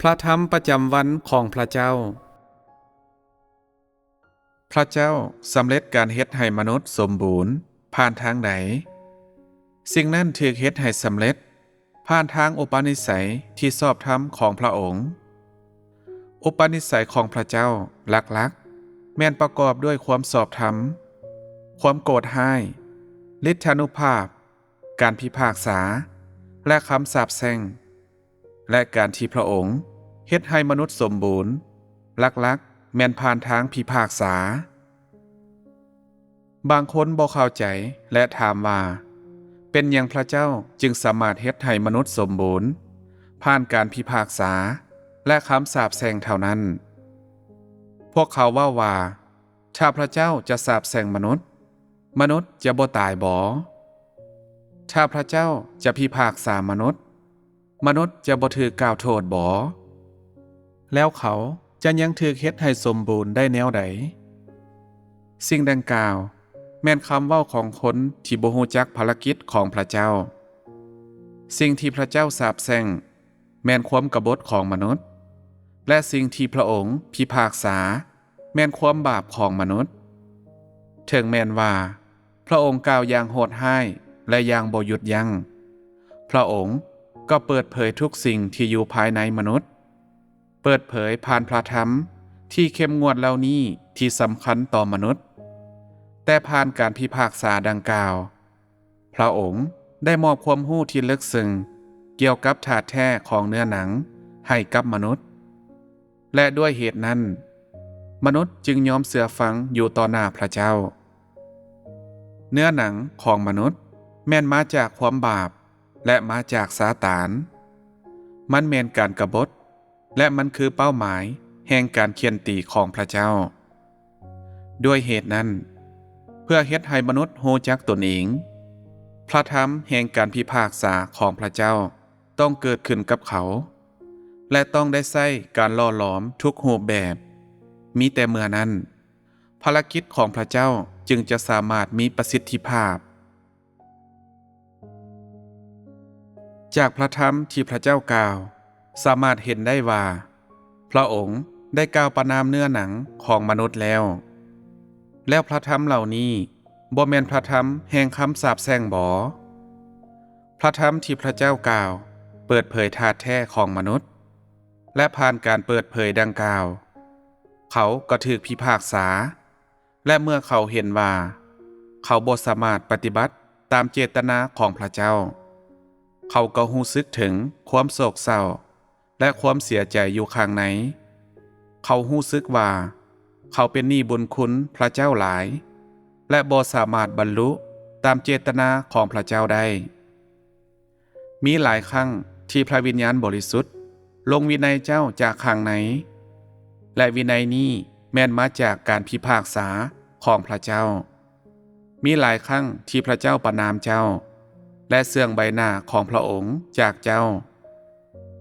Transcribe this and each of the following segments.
ພະທຳປະຈຳວັນຂອງພະເຈົ້າ. ພະເຈົ້າສຳເລັດການເຮັດໃຫ້ມະນຸດສົມບູນຜ່ານທາງໃດ? ສິ່ງນັ້ນຖືກເຮັດໃຫ້ສຳເລັດຜ່ານທາງອຸປະນິໄສທີ່ຊອບທຳຂອງພະອົງ. ອຸປະນິໄສຂອງພະເຈົ້າຫຼັກໆ ແມ່ນປະກອບດ້ວຍຄວາມຊອບທຳ, ຄວາມໂກດຮ້າຍ, ລິດທານຸພາບ, ການພິພາກສາ ແລະ ຄຳສາບແຊ່ງ ແລະ ການທີ່ພະອົງເຮັດໃຫ້ມະນຸດສົມບູນ ຫຼັກໆ ແມ່ນຜ່ານທາງພິພາກສາ. ບາງຄົນບໍ່ເຂົ້າໃຈ ແລະ ຖາມວ່າ, ເປັນຫຍັງພະເຈົ້າຈຶ່ງສາມາດເຮັດໃຫ້ມະນຸດສົມບູນ ຜ່ານການພິພາກສາ ແລະ ຄຳສາບແຊ່ງເທົ່ານັ້ນ? ພວກເຂົາເວົ້າວ່າ, ຖ້າພະເຈົ້າຈະສາບແຊ່ງມະນຸດ, ມະນຸດຈະບໍ່ຕາຍບໍ? ຖ້າພະເຈົ້າຈະພິພາກສາມະນຸດ, ມະນຸດຈະບໍ່ຖືກກ່າວໂທດບໍ? ແລ້ວເຂົາຈະຍັງຖືກເຮັດໃຫ້ສົມບູນໄດ້ແນວໃດ? ສິ່ງດັ່ງກ່າວແມ່ນຄຳເວົ້າຂອງຄົນທີ່ບໍ່ຮູ້ຈັກພາລະກິດຂອງພະເຈົ້າ. ສິ່ງທີ່ພະເຈົ້າສາບແຊ່ງແມ່ນຄວາມກະບົດຂອງມະນຸດ, ແລະ ສິ່ງທີ່ພະອົງພິພາກສາ ແມ່ນຄວາມບາບຂອງມະນຸດ. ເຖິງແມ່ນວ່າພະອົງກ່າວຢ່າງໂຫດຮ້າຍ ແລະ ຢ່າງບໍ່ຢຸດຢັ້ງ, ພະອົງກໍເປີດເຜີຍທຸກສິ່ງທີ່ຢູ່ພາຍໃນມະນຸດ, ເປີດເຜີຍຜ່ານພະທຳທີ່ເຂັ້ມງວດເຫຼົ່ານີ້ທີ່ສຳຄັນຕໍ່ມະນຸດ. ແຕ່ຜ່ານການພິພາກສາດັ່ງກ່າວ, ພະອົງໄດ້ມອບຄວາມຮູ້ທີ່ເລິກເຊິ່ງກ່ຽວກັບທາດແທ້ຂອງເນື້ອໜັງໃຫ້ກັບມະນຸດ, ແລະ ດ້ວຍເຫດນັ້ນ, ມະນຸດຈຶ່ງຍອມເຊື່ອຟັງຢູ່ຕໍ່ໜ້າພະເຈົ້າ. ເນື້ອໜັງຂອງມະນຸດແມ່ນມາຈາກຄວາມບາບ ແລະ ມາຈາກຊາຕານ. ມັນແມ່ນການກະບົດ ແລະ ມັນຄືເປົ້າໝາຍແຫ່ງການຂ້ຽນຕີຂອງພະເຈົ້າ. ດ້ວຍເຫດນັ້ນ, ເພື່ອເຮັດໃຫ້ມະນຸດຮູ້ຈັກຕົນເອງ, ພະທຳແຫ່ງການພິພາກສາຂອງພະເຈົ້າຕ້ອງເກີດຂຶ້ນກັບເຂົາ ແລະ ຕ້ອງໄດ້ໃຊ້ການຫຼໍ່ຫຼອມທຸກຮູບແບບ. ມີແຕ່ເມື່ອນັ້ນ, ພາລະກິດຂອງພະເຈົ້າຈຶ່ງຈະສາມາດມີປະສິດທິພາບ. ຈາກພະທຳທີ່ພະເຈົ້າກ່າວ, ສາມາດເຫັນໄດ້ວ່າ ພະອົງໄດ້ກ່າວປະນາມເນື້ອໜັງຂອງມະນຸດແລ້ວ. ແລ້ວພະທຳເຫຼົ່ານີ້ບໍ່ແມ່ນພະທຳແຫ່ງຄຳສາບແຊ່ງບໍ? ພະທຳທີ່ພະເຈົ້າກ່າວເປີດເຜີຍທາດແທ້ຂອງມະນຸດ, ແລະ ຜ່ານການເປີດເຜີຍດັ່ງກ່າວ, ເຂົາກໍຖືກພິພາກສາ. ແລະ ເມື່ອເຂົາເຫັນວ່າເຂົາບໍ່ສາມາດປະຕິບັດຕາມເຈດຕະນາຂອງພະເຈົ້າ, ເຂົາກໍຮູ້ສຶກເຖິງຄວາມໂສກເສົ້າ ແລະ ຄວາມເສຍໃຈຢູ່ຂ້າງໃນ. ເຂົາຮູ້ສຶກວ່າເຂົາເປັນໜີ້ບຸນຄຸນພະເຈົ້າຫຼາຍ ແລະ ບໍ່ສາມາດບັນລຸຕາມເຈດຕະນາຂອງພະເຈົ້າໄດ້. ມີຫຼາຍຄັ້ງທີ່ພະວິນຍານບໍລິສຸດລົງວິໄນເຈົ້າຈາກຂ້າງໃນ, ແລະ ວິໄນນີ້ແມ່ນມາຈາກການພິພາກສາຂອງພະເຈົ້າ. ມີຫຼາຍຄັ້ງທີ່ພະເຈົ້າປະນາມເຈົ້າ ແລະ ເຊື່ອງໃບໜ້າຂອງພະອົງຈາກເຈົ້າ,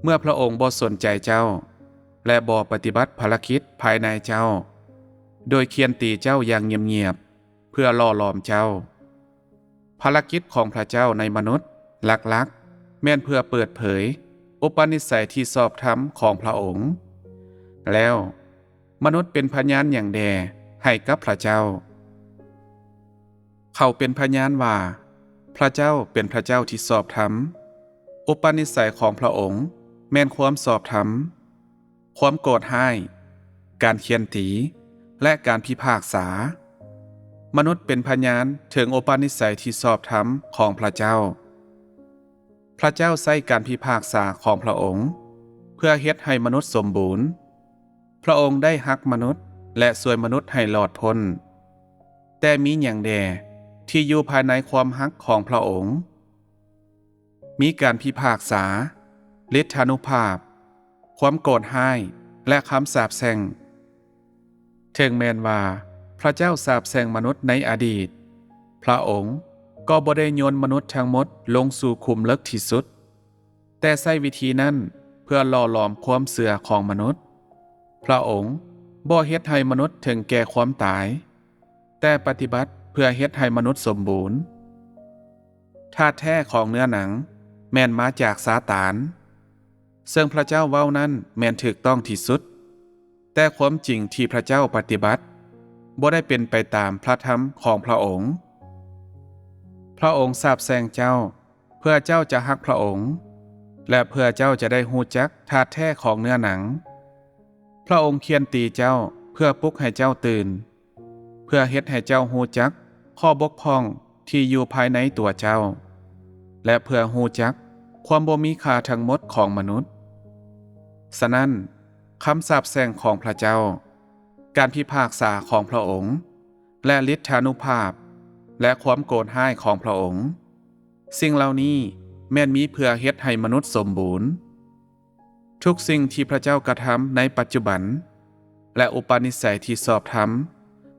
ເມື່ອພະອົງບໍ່ສົນໃຈເຈົ້າ ແລະ ບໍ່ປະຕິບັດພາລະກິດພາຍໃນເຈົ້າ, ໂດຍຂ້ຽນຕີເຈົ້າຢ່າງງຽບໆ ເພື່ອຫຼໍ່ຫຼອມເຈົ້າ. ພາລະກິດຂອງພະເຈົ້າໃນມະນຸດຫຼັກໆ ແມ່ນເພື່ອເປີດເຜີຍອຸປະນິໄສທີ່ຊອບທຳຂອງພະອົງ. ແລ້ວມະນຸດເປັນພະຍານຫຍັງແດ່ໃຫ້ກັບພະເຈົ້າ? ເຂົາເປັນພະຍານວ່າພະເຈົ້າເປັນພະເຈົ້າທີ່ຊອບທຳ. ອຸປະນິໄສຂອງພະອົງແມ່ນຄວາມຊອບທຳ. ຄວາມໂກດຮ້າຍ, ການຂ້ຽນຕີ ແລະ ການພິພາກສາ. ມະນຸດເປັນພະຍານເຖິງອຸປະນິໄສທີ່ຊອບທຳຂອງພະເຈົ້າ. ພະເຈົ້າໃຊ້ການພິພາກສາຂອງພະອົງເພື່ອເຮັດໃຫ້ມະນຸດສົມບູນ. ພະອົງໄດ້ຮັກມະນຸດ ແລະ ຊ່ວຍມະນຸດໃຫ້ລອດພົ້ນ. ແຕ່ມີຫຍັງແດ່ທີ່ຢູ່ພາຍໃນຄວາມຮັກຂອງພະອົງ? ມີການພິພາກສາ, ລິດທານຸພາບ, ຄວາມໂກດຮ້າຍ ແລະ ຄຳສາບແຊ່ງ. ເຖິງແມ່ນວ່າພະເຈົ້າສາບແຊ່ງມະນຸດໃນອະດີດ, ພະອົງກໍບໍ່ໄດ້ໂຍນມະນຸດທັງໝົດລົງສູ່ຂຸມເລິກທີ່ສຸດ, ແຕ່ໃຊ້ວິທີນັ້ນເພື່ອຫຼໍ່ຫຼອມຄວາມເຊື່ອຂອງມະນຸດ. ພະອົງບໍ່ເຮັດໃຫ້ມະນຸດເຖິງແກ່ຄວາມຕາຍ, ແຕ່ປະຕິບັດເພື່ອເຮັດໃຫ້ມະນຸດສົມບູນ. ທາດແທ້ຂອງເນື້ອໜັງແມ່ນມາຈາກຊາຕານ. ເຊິ່ງພຣະເຈົ້າເວົ້ານັ້ນແມ່ນຖືກຕ້ອງທີ່ສຸດ, ແຕ່ຄວາມຈິງທີ່ພຣະເຈົ້າປະຕິບັດບໍ່ໄດ້ເປັນໄປຕາມພຣະທຳຂອງພຣະອົງ. ພຣະອົງສາບແຊ່ງເຈົ້າ ເພື່ອເຈົ້າຈະຮັກພຣະອົງ ແລະ ເພື່ອເຈົ້າຈະໄດ້ຮູ້ຈັກທາດແທ້ຂອງເນື້ອໜັງ. ພຣະອົງຂ້ຽນຕີເຈົ້າ ເພື່ອປຸກໃຫ້ເຈົ້າຕື່ນ, ເພື່ອເຮັດໃຫ້ເຈົ້າຮູ້ຈັກຂໍ້ບົກຜ່ອງທີ່ຢູ່ພາຍໃນຕົວເຈົ້າ ແລະ ເພື່ອຮູ້ຈັກຄວາມບໍ່ມີຄ່າທັງໝົດຂອງມະນຸດ. ສະນັ້ນ, ຄຳສາບແຊ່ງຂອງພຣະເຈົ້າ, ການພິພາກສາຂອງພຣະອົງ ແລະ ລິດທານຸພາບ ແລະ ຄວາມໂກດຮ້າຍຂອງພຣະອົງ, ສິ່ງເຫຼົ່ານີ້ແມ່ນມີເພື່ອເຮັດໃຫ້ມະນຸດສົມບູນ. ທຸກສິ່ງທີ່ພຣະເຈົ້າກະທຳໃນປັດຈຸບັນ ແລະ ອຸປະນິໄສທີ່ຊອບທຳ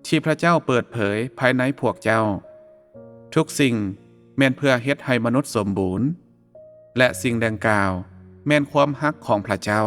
ທີ່ພຣະເຈົ້າເປີດເຜີຍພາຍໃນພວກເຈົ້າ, ທຸກສິ່ງແມ່ນເພື່ອເຮັດໃຫ້ມະນຸດສົມບູນ, ແລະ ສິ່ງດັ່ງກ່າວແມ່ນຄວາມຮັກຂອງພຣະເຈົ້າ.